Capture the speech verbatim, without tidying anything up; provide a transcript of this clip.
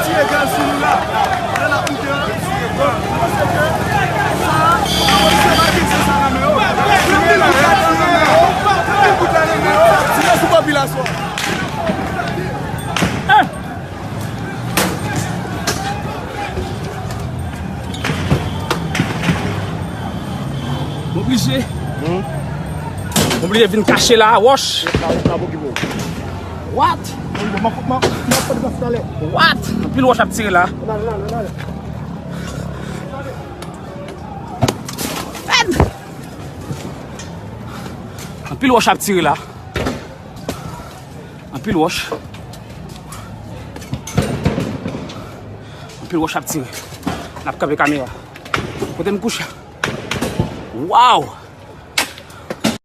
Tire gaz sou nou la. Lè n ap moute an. Sa, polisye pa gen zam sa nan men yo. Pran bout la nan men yo. Pran bout la nan men yo. Tire sou popilasyon. M oblije. M oblije vin kache la a wòch. What? What? Anpil wòch ap tire la. Anpil wòch ap tire la. Anpil wòch. Anpil wòch ap tire. N ap kanpe kamera. Kote m kouche? Wow!